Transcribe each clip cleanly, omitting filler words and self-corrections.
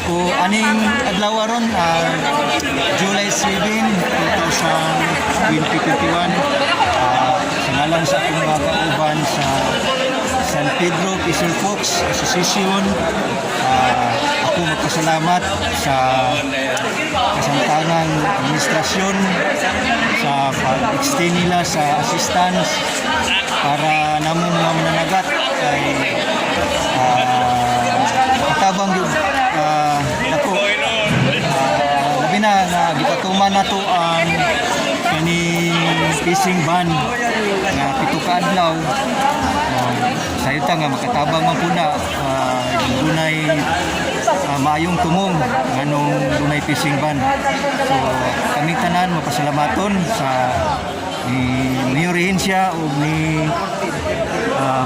So aning adlaw aron, July 7, 2021, sa ngalan sa akong mga kauban sa San Pedro Fisher Folks Association, ako magpasalamat sa kasamtangang administrasyon sa pag-extend nila sa assistance para namo mga mananagat kay katabang gyud dako, labi na nga gipatuman nato ang kaning fishing ban nga 7 ka adlaw. Sayo ta nga makatabang man po na, dunay maayong tumong nganong dunay fishing ban. So kami tanan mapasalamaton sa ni Mayor Regencia ug ni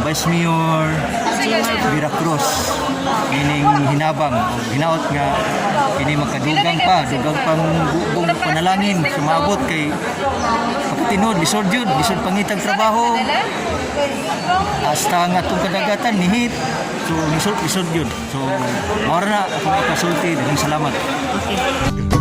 Vice Mayor Vera Cruz ining hinabang o hinaot nga kini makadugang pa, dugang pang buong panalangin sumabot kay pagkatinod lisod jud, lisod pangitag trabaho, hasta nga atong kadagatan nihit, so lisod, lisod jud. So mao ra na akong ikasulti. Daghang salamat. Okay.